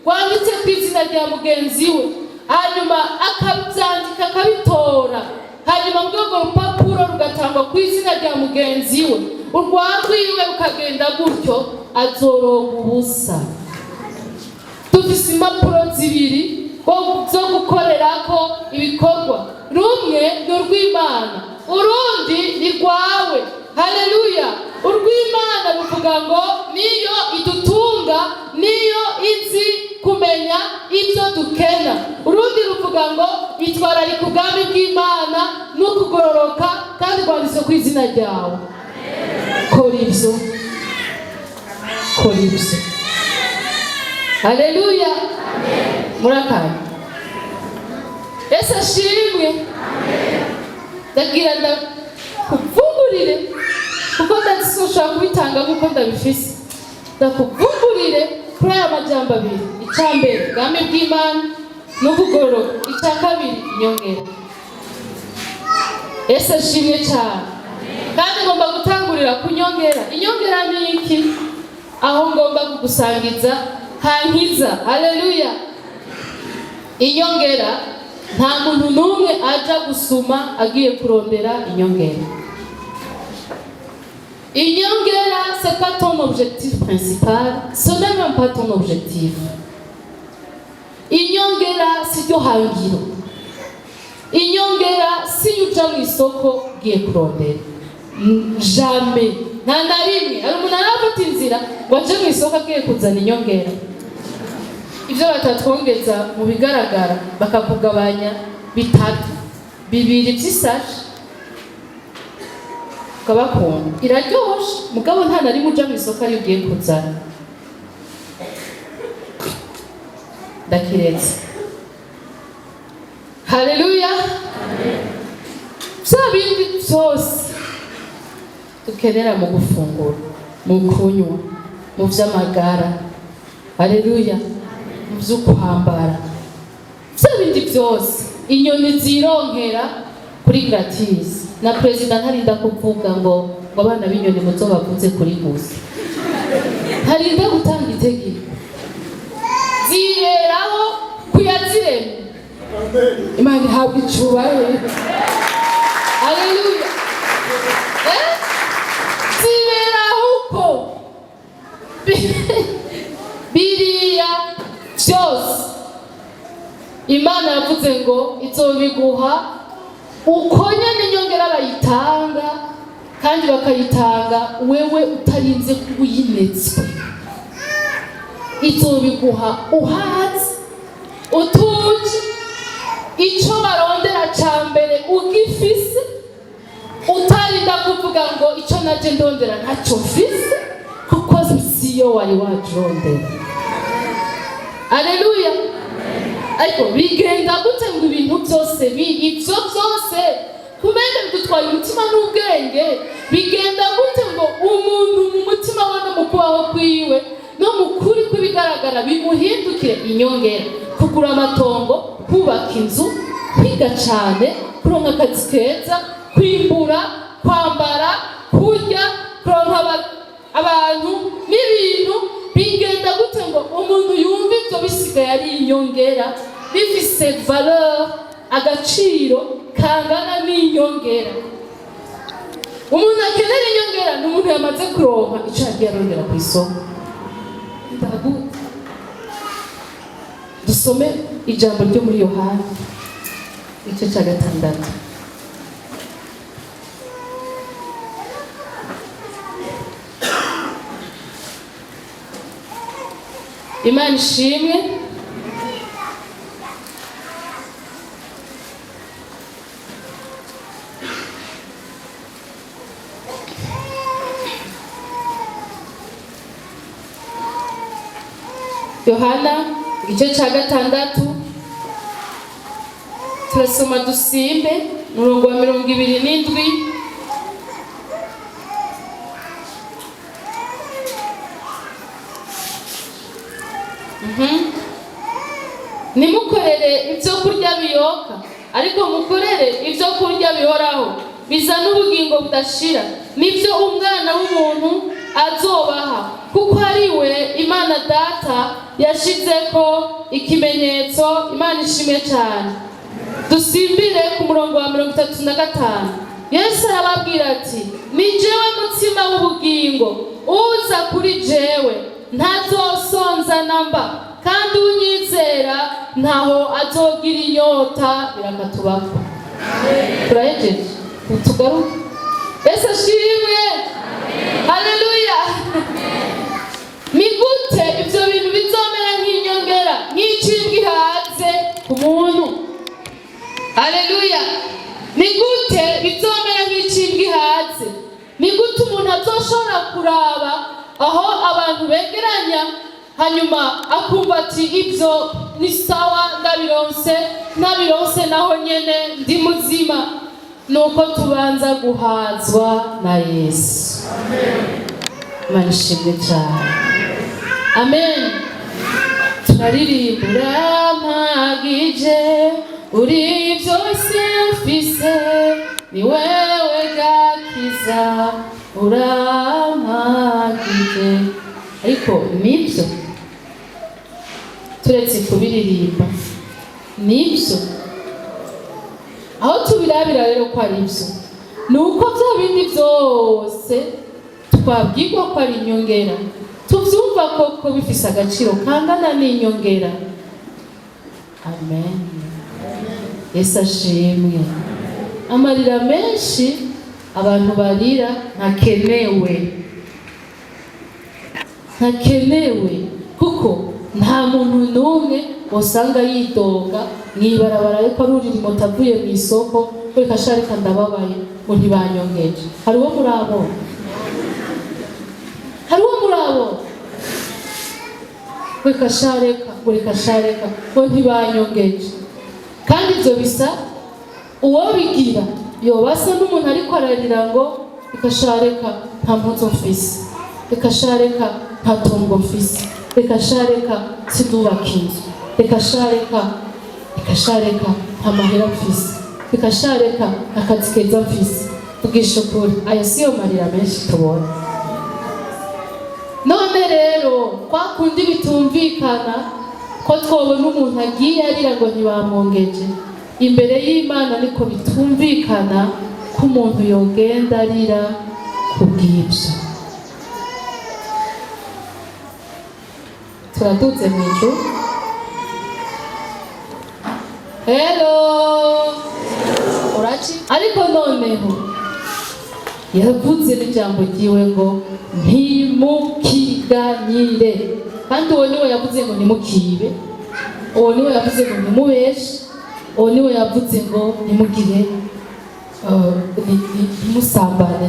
rwanditse ku izina rya mugenzi we, hanyuma akabyandika, akabitora, hanyuma muri urwo rupapuro rugatangwa ku izina rya mugenzi we, urwa rwiwe rukagenda gutyo, azoronka ubusa. Dufise impapuro zibiri zo gukorerako ibikorwa. Rumwe ni urw'Imana, urundi ni rwawe. Haleluya. Urw'Imana ruvuga ngo niyo idutunga, niyo izi kumenya ibyo dukena. Urundi ruvuga ngo itwararika ubwami bw'Imana n'ukugororoka, kandi rwanditse ku izina ryawe. Kora ibyo, kora ibyo. Haleluya. Murakanya. Yesu ashimwe. Ndagira ndakuvungurire, kuko ndazi ushobora kubitanga nk'uko ndabifise. Ndakuvungurire kuri aya majambo abiri: icya mbere, ubwami bw'Imana n'ukugororoka; icya kabiri, inyongera. Yesu ashimwe cyane. Kandi ngomba gutangurira ku nyongera. Inyongera ni iki? Aho ngomba kugusangiza hankiza. Haleluya. Inyongera, nta muntu n'umwe aja gusuma agiye kurondera inyongera. Inyongera, c'est pas ton objectif principal, ce n'est même pas ton objectif. Inyongera si ryo hangiro. Inyongera si yo uja mu isoko ugiye kurondera. Jamais, nta na rimwe hari umuntu arafata inzira ngo aje mu isoko agiye kuzana inyongera. Ibyo batatwongeza mu bigaragara, bakakugabanya bitatu, bibiri by'isashe, ukabakunda, iraryoshe, mugabo nta na rimwe uja mu isoko ariyo ugiye kuzana. Ndakiretse. Haleluya. Bya bindi byose dukenera mu gufungura, mu kunywa, mu vy'amagara, haleluya, mu vyo kwambara, bya bindi byose inyoni zironkera kuri gratis, na perezida ntarinda kuvuga ngo abana b'inyoni muzobavuze kuri gusa, ntarinda gutanga itegeko, ziberaho kuyaziremye. Imana ihabwa icubahiro. Haleluya. Eh? Ziberaho uko biriya byose Imana yavuze ngo izobiguha uko nyene inyongera bayitanga. Kandi bakayitanga wewe utarinze kuba uyinetswe. Izobiguha uhaze, utuje, icyo barondera cya mbere ugifise, utarinda kuvuga ngo icyo naje ndondera ntacyo mfise, kuko siyo wari wajurondera. Aleluya! Ariko bigenda gute ngo ibintu byose, ibyo byose kumenga bidutwaye umutima n'ubwenge? Bigenda gute ngo umuntu mu mutima we no mu kubaho kwiwe no mu kuri kw'ibigaragara bimuhindukire inyongera? Kugura amatongo, kubaka inzu, kwiga cyane, kuronka akazi keza, kwimbura, kwambara, kurya, kuronka abantu n'ibintu, bigenda gute ngo umuntu yumve ibyo bisigaye ari inyongera, bifise valeur, agaciro kangana n'inyongera? Umuntu akenera inyongera ni umuntu yamaze kuronka icyo yagiye arondera ku isoko. Ndagute dusome ijambo ryo muri Yohana igice cya 6. Imana ishimwe. Yohana igice cya 6, turasoma dusimbe umurongo wa 27. Nimukorere ibyo kurya biyoka, ariko mukorere ibyo kurya bihoraho, bizana ubugingo budashira, nibyo Umwana w'umuntu azobaha, kuko ari we Imana Data yashize ko ikimenyetso. Imana ishimwe cyane. Dusimbire ku murongo wa 35. Yesu arababwira ati: "Ni jewe mutsima w'ubugingo. Uza kuri jewe ntazosonza namba, kandi unyizera ntaho azogira inyota." Birakatubako, turahejeje, tugaruke. Yesu ashimwe! Haleluya! Ni gute ibyo bintu bizomera nk'inyongera, nk'icibwa ihaze ku muntu? Haleluya! Ni gute bizomera nk'icibwa ihaze? Ni gute umuntu azoshobora kuraba aho abantu begeranya, hanyuma akumva ati: "Ibyo ni sawa, ndabironse, ntabironse naho nyene ndi muzima"? Nuko tubanza guhazwa na Yesu. Imana ishimwe cyane. Amen. Turaririmba: "Urampagije, uri byose mfise, ni wewe gakiza, urampagije." Ariko nibyo, turetse kubiririmba, nibyo. Aho tubirabira rero ko ari byo, ni uko bya bindi byose twabwirwa ko ari inyongera, tubyumva koko bifise agaciro kangana n'inyongera. Amen. Yesu ashimwe. Amarira menshi abantu barira ntakenewe, ntakenewe, kuko nta muntu n'umwe usanga yidoga mw'ibarabara ariko arurira imoto avuye mu isoko: "Reka sha, reka, ndababaye ngo ntibanyongeje." Hari uwo murabona? Hari uwo murabona? "Reka sha, reka," ngo "reka sha, reka," ngo "ntibanyongeje." Kandi ibyo bisa uwo bigira yoba asa n'umuntu ariko ararira ngo: "Reka sha, reka, nta mpuzu mfise. Reka sha, reka, nta tungo mfise. Reka sha, reka, sindubaka inzu. Reka sha, reka, reka sha, reka, nta mahera mfise. Reka sha, reka, akazi keza mfise." Vugisha ukuri, ayo siyo marira menshi tubona? None rero kwa kundi bitumvikana ko twobona umuntu agiye arira ngo ntibamwongeje, imbere y'Imana niko bitumvikana ko umuntu yogenda arira ku bw'ibyo. Turaduze mu ijuru. Hello, uraci. Ariko noneho Yavuze n'ijambo ryiwe ngo ntimukiganyire, kandi uwo niwe yavuze ngo ntimukibe, uwo niwe yavuze ngo ntimubeshe, uwo niwe yavuze ngo ntimugire ntimusambane,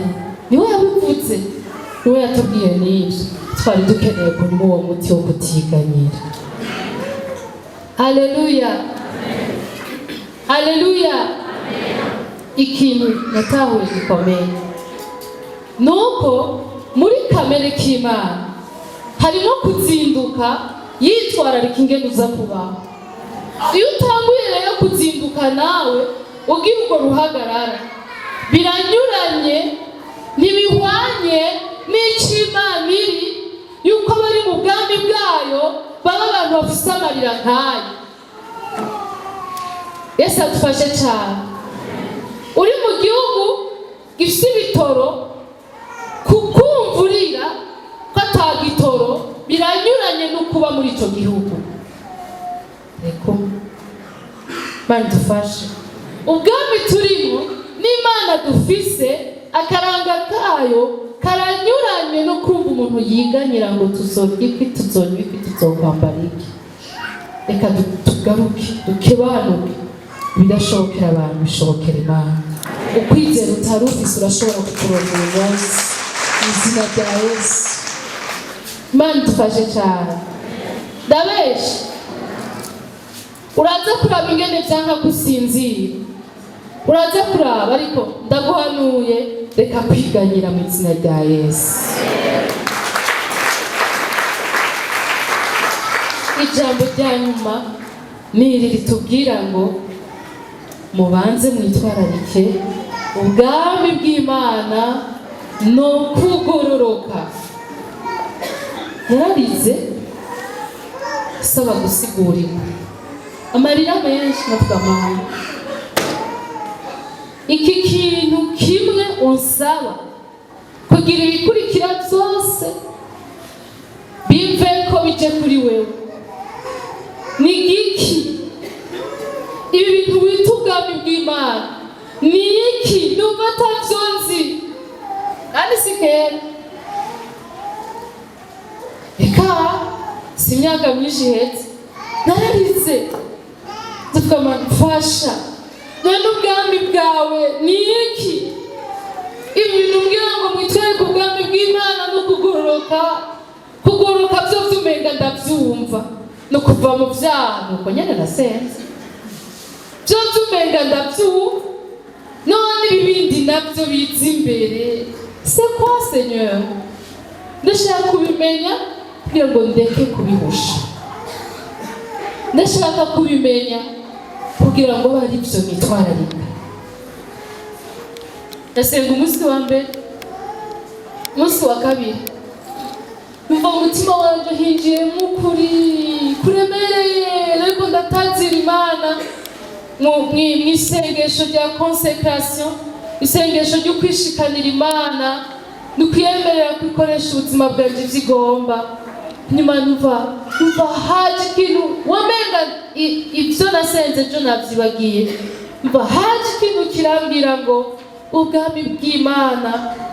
niwe yabivuze, niwe yatubwiye n'ibyo. Twari dukeneye kunywa uwo muti wo kutiganyira. Haleluya, haleluya! Ikintu natahuye gikomeye ni uko muri kamere k'Imana harimo kuzinduka yitwararika ingene uza kubaho. Iyo utanguye rero kuzinduka nawe ugira urwo ruhagarara, biranyuranye, ntibihwanye n'icyo Imana iri, yuko bari mu bwami bwayo baba abantu bafise amarira nk'ayo. Yesu adufashe cyane. Uri mu gihugu gifite ibitoro, kukumva urira ko ata gitoro biranyuranye no kuba muri icyo gihugu. Reka Imana idufashe. Ubwami turimo n'Imana dufise, akaranga kayo karanyuranye no kumva umuntu yiganyira ngo tuzorya iki, tuzonywa iki, tuzokwambara iki. Reka tugaruke, dukebanuke. Ibidashobokera abantu bishobokera Imana. Ukwizera utari ufise urashobora kukuronka uyu munsi mu izina rya Yesu. Imana idufashe cyane. Ndabesha? Uraza kuraba ingene vyanka gusinzira, uraza kuraba, ariko ndaguhanuye, reka kwiganyira mu izina rya Yesu. Ijambo rya nyuma ni iri ritubwira ngo mubanze mwitwararike ubwami bw'Imana no kugororoka. Nararize saba gusigurira, amarira menshi, navuga: "Mana, iki kintu kimwe unsaba kugira ibikurikira byose bive ko bije kuri wewe ni giki? Ibi bintu wita ubwami bw'Imana ni iki? Numva atavyo nzi." Kandi si kera, reka si imyaka myinshi ihetse, nararize ndavuga: "Mana, mfasha, none ubwami bwawe ni iki? Ibi bintu mbwira ngo mwitwereke ubwami bw'Imana no kugororoka, kugororoka byo vyumenga ndavyumva no kuva mu vyaha, nuko nyene nasenze, byo vyumenga ndavyumva, none ibi bindi navyo biza imbere, c'est quoi, Seigneur? Ndashaka kubimenya kugira ngo ndeke kubihusha. Ndashaka kubimenya kugira ngo abe ari byo nitwararika." Ndasenga umunsi wa mbere, umunsi wa kabiri, numva mu mutima wanje hinjiyemo ukuri kuremereye, ariko ndatazira Imana mu isengesho rya consécration, isengesho ryo kwishikanira Imana, ni ukwiyemerera kwikoresha ubuzima bwanjye ivyo igomba. Nyuma numva haje ikintu wamenga ibyo nasenze ejo navyibagiye. Numva haje ikintu kirambwira ngo ubwami bw'Imana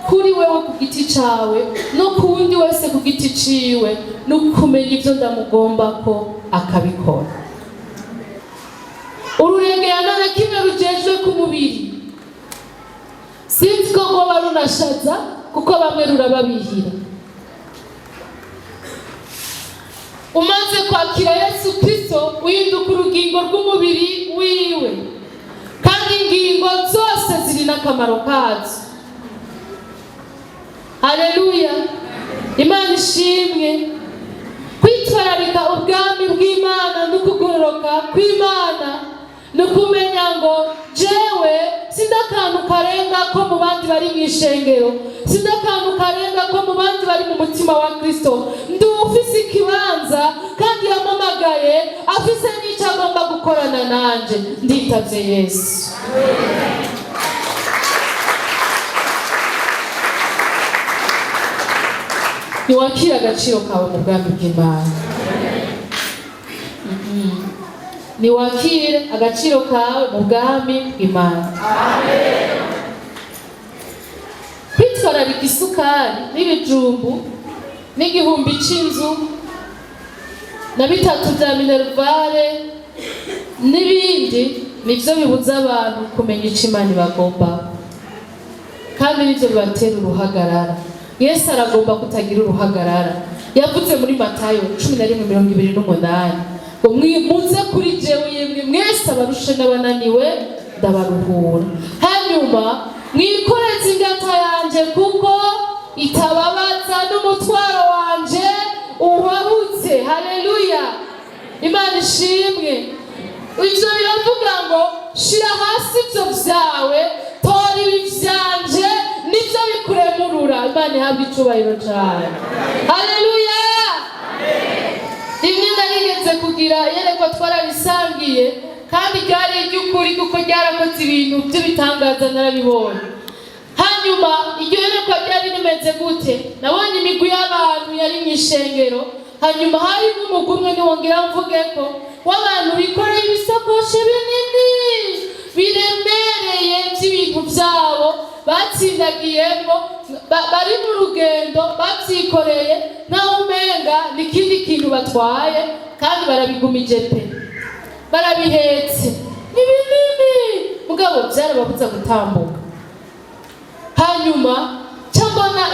kuri wewe ku giti cawe no ku wundi wese ku giti ciwe ni ukumenya ibyo ndamugomba ko akabikora. Ururengera na kimwe rujejwe ku mubiri, sinzi ko rwoba runashaza, kuko bamwe rurababihira. Umaze kwakira Yesu Kristo, uhinduka urugingo rw'umubiri wiwe, kandi ingingo zose ziri n'akamaro kazo. Haleluya, Imana ishimwe. Kwitwararika ubwami bw'Imana no kugororoka kw'Imana ni ukumenya ngo jewe sindi akantu karenga ko mu bandi bari mu ishengero, sindi akantu karenga ko mu bandi bari mu mutima wa Kristo. Ndi ufise ikibanza, kandi yampamagaye afise n'icyo agomba gukorana nanje. Nditavye Yesu. Ntiwakira agaciro kawe mu bwami bw'Imana. Ntiwakire agaciro kawe mu bwami bw'Imana. Kwitwararika ubwami bw'Imana no kugororoka kw'Imana. Kwitwararika isukari n'ibijumbu n'igihumbi c'inzu na bitatu bya minerval n'ibindi, nivyo bibuza abantu kumenya ico Imana ibagomba, kandi nivyo bibatera uruhagarara. Yesu aragomba kutagira uruhagarara. Yavuze muri Matayo 11:28 ngo: "Muze kuri jewe yemwe mwese abarushe n'abananiwe, ndabaruhura. Hanyuma mwikoreze ingata yanje kuko itababaza, n'umutwaro wanje uhahutse." Haleluya, Imana ishimwe. Ivyo biravuga ngo shira hasi ivyo vyawe, tora ibi vyanje, nivyo bikuremurura. Imana ihabwa icubahiro cane. Haleluya. Rimwe narigeze kugira iyerekwa, twarabisangiye, kandi ryari iry'ukuri kuko ryarakoze ibintu by'ibitangaza, narabibonye. Hanyuma iryo yerekwa ryari rimeze gute? Nabonye imigwi y'abantu yari mu ishengero. Hanyuma harimo umugwi umwe, niwongera mvuge ko w'abantu bikoreye ibisakoshi binini biremereye by'ibintu byabo batsindagiyemo, bari mu rugendo babyikoreye, naho umenga ni ikindi kintu batwaye, kandi barabigumije pe, barabihetse, ni binini, mugabo byarababuza gutambuka. Hanyuma nca mbona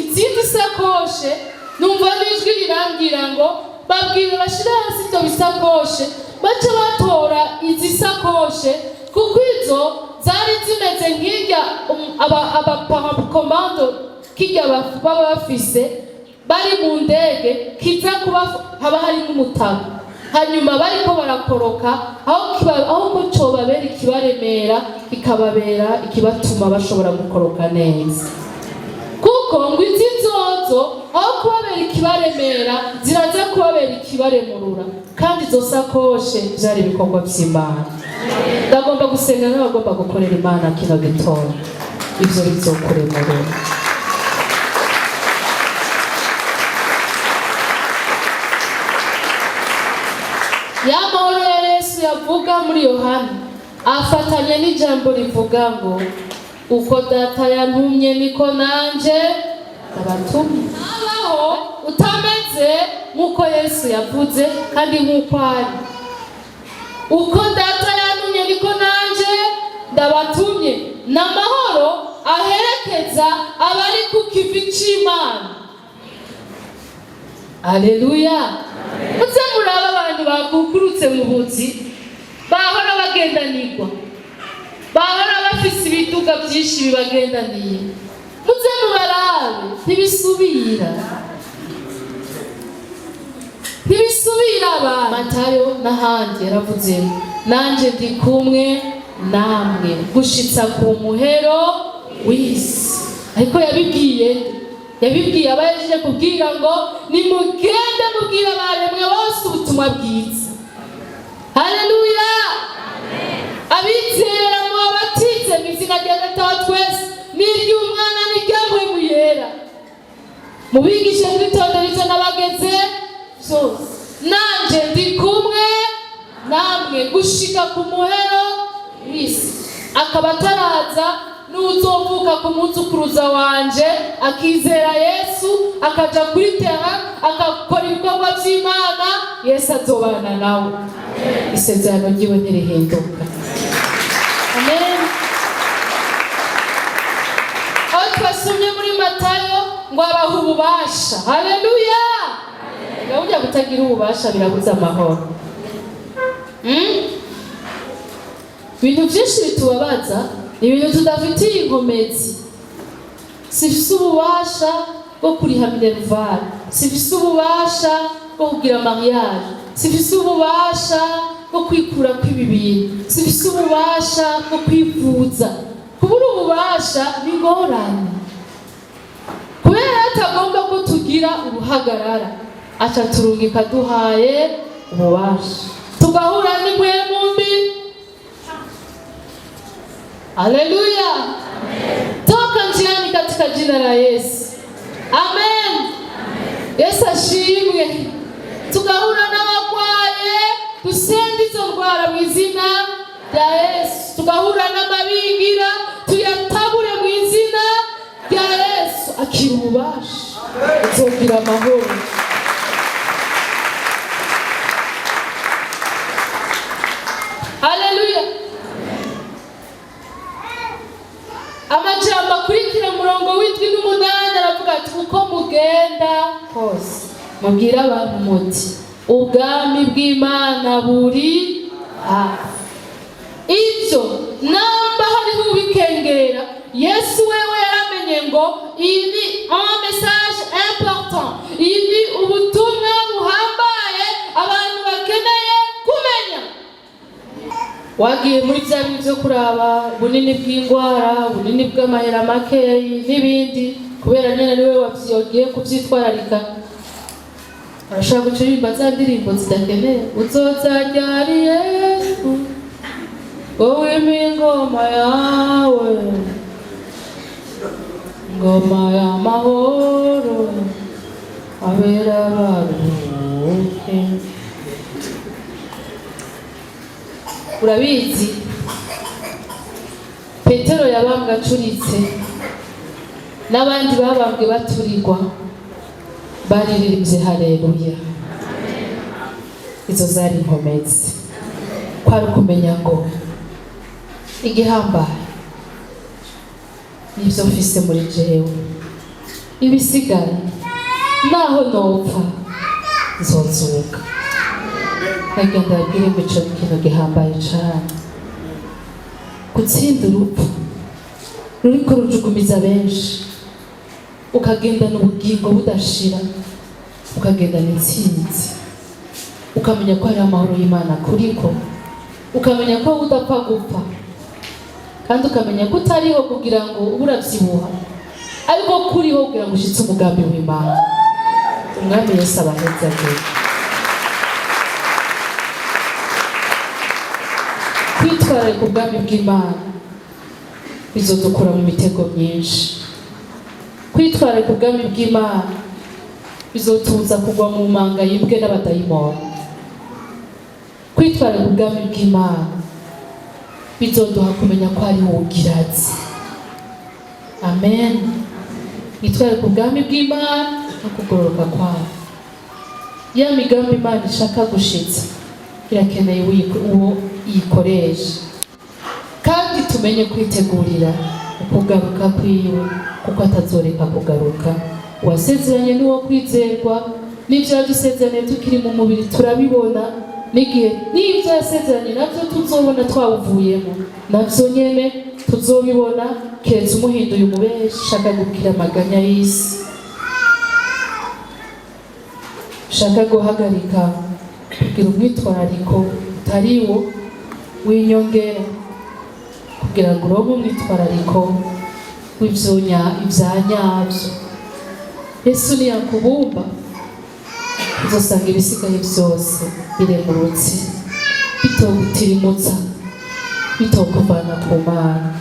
izindi sakoshe, numva n'ijwi rirambwira ngo babwire bashire hasi ibyo bisakoshe, bace batora izi sakoshe, kuko izo zari zimeze nk'irya abaparakomando kirya baba bafise bari mu ndege, kiza kuba haba harimo umutaka. Hanyuma bariko barakoroka, aho ko cobabera ikibaremera, kikababera ikibatuma bashobora gukoroka neza, kuko ngo izi nzozo aho kubabera ikibaremera ziraza kubabera ikibaremurura. Kandi izo sakoshe byari ibikorwa by'Imana. Ndagomba gusenga n'abagomba gukorera Imana kino gitondo, ibyo bizokuremurura. Ya mahoro ya Yesu yavuga muri Yohana afatanye n'ijambo rivuga ngo: "Uko Data yantumye niko nanje ndabatumye." Abaho utameze nk'uko Yesu yavuze kandi nk'uko ari. Uko Data yantumye niko nanje ndabatumye, ni amahoro aherekeza abari ku kivi c'Imana. Aleluya. Muze muraba abantu bakukurutse mu buzi, bahora bagendanirwa, bahora bafise ibiduga byinshi bibagendaniye, muze mubarabe, ntibisubira, ntibisubira abantu. Matayo n'ahandi yaravuze: "Nanjye ndi kumwe namwe gushitsa ku muhero w'isi." Ariko yabibwiye nde? Yabibwiye abayejeje kubwira ngo: "Nimugende mubwire abaremwe bose ubutumwa bwiza." Haleluya. Abizera mubabatize mu izina rya Data wa twese n'iry'Umwana n'irya Mpwemu Yera, mubigishe kwitondera ivyo nabageze byose. Nanje ndi kumwe namwe gushika ku muhero w'isi. Akaba ataraza, n'uzovuka ku mwuzukuruza wanje akizera Yesu, akaja kuri terrain, akakora ibikorwa by'Imana, Yesu azobana nawe. Isezerano ryiwe ntirihinduka. Amen. Aho twasomye muri Matayo ngo abaha ububasha. Haleluya. Burya kutagira ububasha birabuza amahoro. Ibintu byinshi bitubabaza ni ibintu tudafitiye inkomezi. Sifise ububasha bwo kuriha minerval, sifise ububasha bwo kugira mariage, sifise ububasha bwo kwikura kw'ibi bintu, sifise ububasha bwo kwivuza. Kubura ububasha ni ingorane, kubera atagomba ko tugira uruhagarara, aca turungika duhaye ububasha, tugahura n'impwemu mbi. Haleluya. Toka njiani katika jina la Yesu. Amen. Yesu ashimwe. Tugahura n'abagwaye, dusenda izo ndwara mu izina rya Yesu. Tugahura n'amabingira, tuyatabure mu izina rya Uzogira ububasha, uzogira amahoro. Haleluya. Amajambo akurikira umurongo w'indwi n'umunani aravuga ati: "Uko mugenda hose mubwire abantu muti: ubwami bw'Imana buri hafi." Ibyo namba hariho ubikengera, Yesu wewe yaramenye ngo iyi ni un message important, iyi ni ubutumwa buhambaye abantu bakeneye kumenya. Wagiye muri bya bintu byo kuraba ubunini bw'indwara, ubunini bw'amahera makeyi n'ibindi, kubera nyine niwe wagiye kubyitwararika. Urashobora gucuririmba za ndirimbo zidakeneye: "Uzoza ryari Yesu ngo wime ingoma yawe, ingoma y'amahoro, abera baruhuke." Urabizi, Petero yabambwe acuritse, n'abandi babambwe baturirwa, baririmbye haleluya. Izo zari inkomezi, kwari ukumenya ngo igihambaye nibyo mfise muri jewe, ibisigaye naho nopfa nzozuka. Nagira ndababwire ngo ico ni ikintu gihambaye cane, gutsinda urupfu ruriko rujugumiza benshi, ukagendana ubugingo budashira, ukagendana intsinzi, ukamenya ko hari amahoro y'Imana kuriko, ukamenya ko udapfa gupfa, kandi ukamenya ko utariho kugira ngo ube urabyibuha, ariko kuriho kugira ngo ushitse umugambi w'Imana. Umwami Yesu abahezagire. Kwitwararika ubwami bw'Imana bizodukura mu mitego myinshi. Kwitwararika ubwami bw'Imana bizotuza kugwa mu manga yibwe n'abadayimoni. Kwitwararika ubwami bw'Imana bizoduha kumenya ko ari ubwirazi. Amen. Twitwararika ubwami bw'Imana no kugororoka kwayo. Ya migambi Imana ishaka gushitsa irakeneye uwo iyikoresha, kandi tumenye kwitegurira ukugaruka kwiwe, kuko atazoreka kugaruka. Uwasezeranye n'uwo kwizerwa, n'ibyo yadusezeraniye tukiri mu mubiri turabibona, n'igihe n'ibyo yasezeranye nabyo tuzobona twawuvuyemo, nabyo nyene tuzobibona, keretse umuhinduye umubeshi ushaka gukira amaganya y'isi, ushaka guhagarika kugira umwitwarariko utari wo w'inyongera, kugira ngo uronke umwitwarariko ibya nyabyo. Yesu niyakubumba, uzosanga ibisigaye byose biremurutse, bitogutirimutsa, bitokuvana ku Mana.